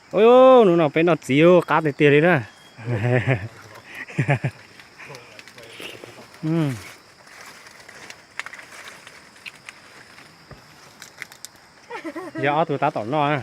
Ub, hnub no peb noj txiv qab tiag tiag li na. Yog ob tug tab tom noj na.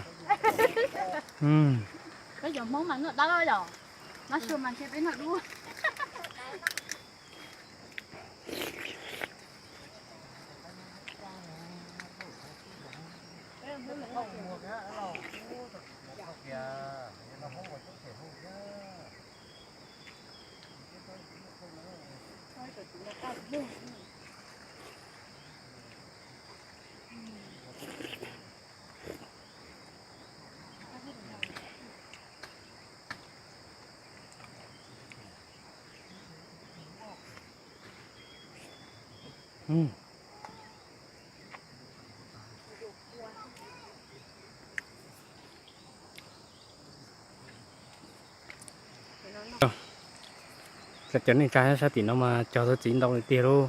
Cov neej tsa nyob sab tim no mas cog tau txiv ntau li tiag lauj.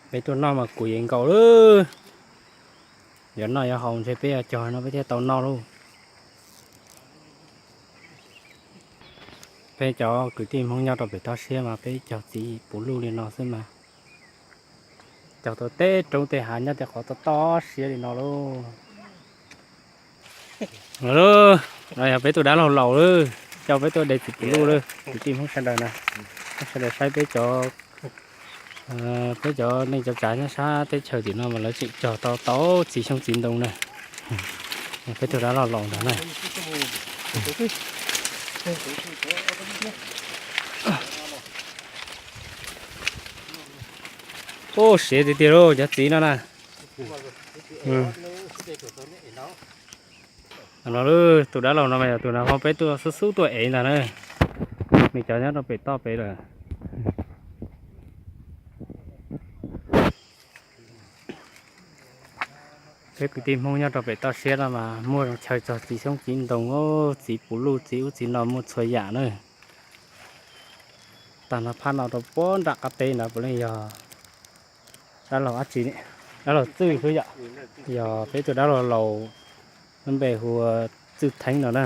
Peb tuaj noj mas kuv yeej nkaus lawm. Yuav noj yuav haus ntshe peb yuav cog no peb thiaj tau noj lauj. Peb cov kwv tij Hmoob nyob rau pem toj siab mas peb cog txiv puv luj li no xwb mas cog tau tej roob tej hav nyob tej qhov toj toj siab li no lauj. No yog peb tus dab laug laus lawm, coj peb tuaj de txiv puv luj lawm kwv tij Hmoob sawv daws na. Sawv daws saib peb cov, peb cov neej cov tsav nyob sab teb chaws tim no mas lawv tseem cog tau tau txiv xyoob txiv ntoo na. Peb tus dab laug laus ntawd na. Ub, siav tiag tiag lauj cov txiv no na. No tus dab laug no mas yog tus no ho peb tuaj xub xub tuaj ev ntag na. Nws cov nyob rau pem toj pem lawm. Peb kwv tij Hmoob nyob rau pem toj siab no mas muaj chaw txog txiv xyoob txiv ntoo, txiv puv luj txiv ub txiv no muaj txhua yam na. Tag no phab no rau puag nram qab teb ntawd puav leej yog dab laug dab tsi, dab laug Txwj xwb yom. Yog peb tus dab laug laus, npe hu ua Txwj Theeb no na.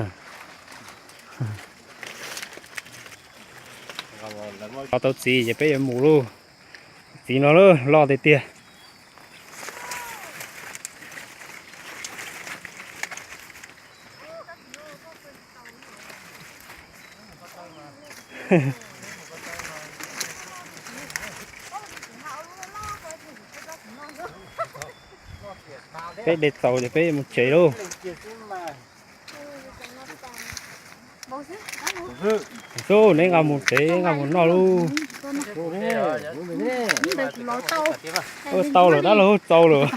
Cog tau txiv ces peb yuav mus lauj. Txiv no loj tiag tiag. Peb de txaus ces peb mus tsev lauj. Xub, neb nqa mus tsev nqa mus noj lauj. Tau lawm dab laug, txaus lawm,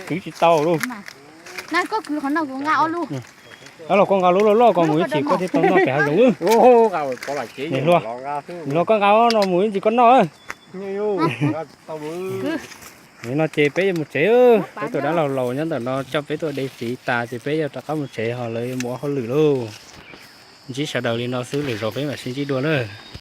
kwv tsis tau lauj. Dab laug koj nqa lub loj loj koj mus ib chim koj thiaj tau noj pem hav zoov. Hluas, koj nqa no mus ib ntsis koj noj. No ces peb yuav mus tsev, peb tus dab laug laus nyob ntawm no coj peb tuaj de txiv tas ces peb yuav rov qab mus tsev ho lawv yuav mus ua hauj lwm lauj. Ntsib sawv daws li no xwb, lwm zaus peb mam sib ntsib dua na.